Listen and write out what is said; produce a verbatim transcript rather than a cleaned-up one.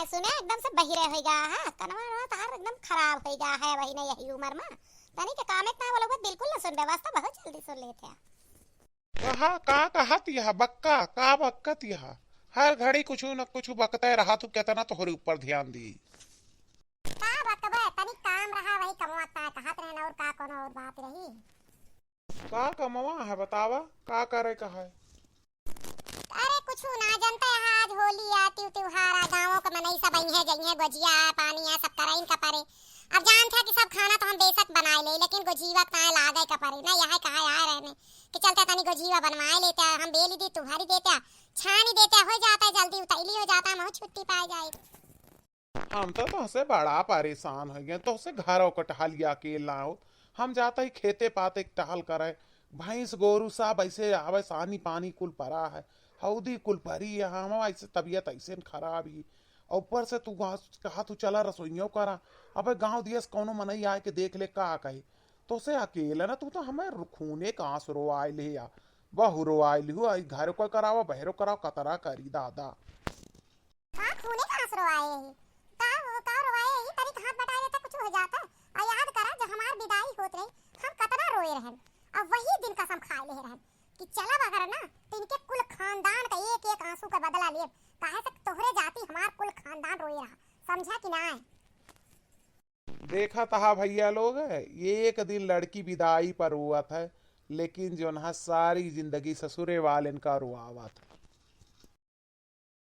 सुने, एकदम से बहिरे होइगा है, कनवा वनवा तहार एकदम खराब होइगा है, वही नहीं यही उम्र में। तनी के कामे के ना बोलबे, बिल्कुल ना सुनबे, वास्ता बहुत जल्दी सुन लेते हैं। कहा, का कहत यह बक्का, का बक्कत यह? हर घड़ी कुछ न कुछ बकते रहा, तू कितना तोहरे ऊपर ध्यान दी। का बकबे, तनी काम रहा, वही कमवा ता कहत रहन, और का कोनो और बात रही? का कमवा है बतावा, का करे का है? अरे कुछ ना जनते, यहाँ आज होली आ, तिउ तिउहार आ, गाँवों के मनई सब अइहे जइहे, गोजिया आ, पानी आ, सब करइन का परे। अब जानते हैं कि सब खाना तो हम बेशक बनाए ले, लेकिन गोजीवा ताए लागे का परे ना, यहाँ कहा आए रहने कि चलते तनी गोजीवा बनवाए लेते, हम बेली दी तुहरी देते, छानी देते, हो जाता है जल्दी उतैली हो जाता है, हम छुट्टी पाए जाए। हम तो तोहसे बड़ा परेशान हो गए, तोहसे घरों क टहलिया के लाओ। हम जाता ही खेते पाते क टहल करे, भैंस गोरू सब ऐसे आवे, सानी पानी कुल परा है, हौदी कुल परी है, हम ऐसे तबीयत ऐसे न खराब ही। और ऊपर से तू वहाँ कहा तू चला रसोइयों करा। अबे गाँव दियस कौनो मनई आए के देख ले का कहे, तोहसे अकेले ना, तू तो हमें खूने कांस रोआए ले या, बहु रोआए लिहु, आई घरों का करावा, बहरों करावा, कतरा करी दादा। का खूने का आंस रोवाए ही? का, का रोवाए ही? तनिक हाथ बटाए देता, कुछ हो जाता। आ याद करा, जब हमार विदाई होत रही, हम कतना रोए रहन। अब वही दिन कसम खाए ले रहन कि चलब अगर ना, तो इनके कुल खानदान का एक एक आंसू का बदला लेब। काहे से तोहरे जाती हमार कुल खानदान रोए रहा, समझा कि ना? देखत हा भैया लोग, एक दिन लड़की विदाई पर रोवत है, लेकिन जौन है सारी जिंदगी ससुरे वालेन का रोआवत है।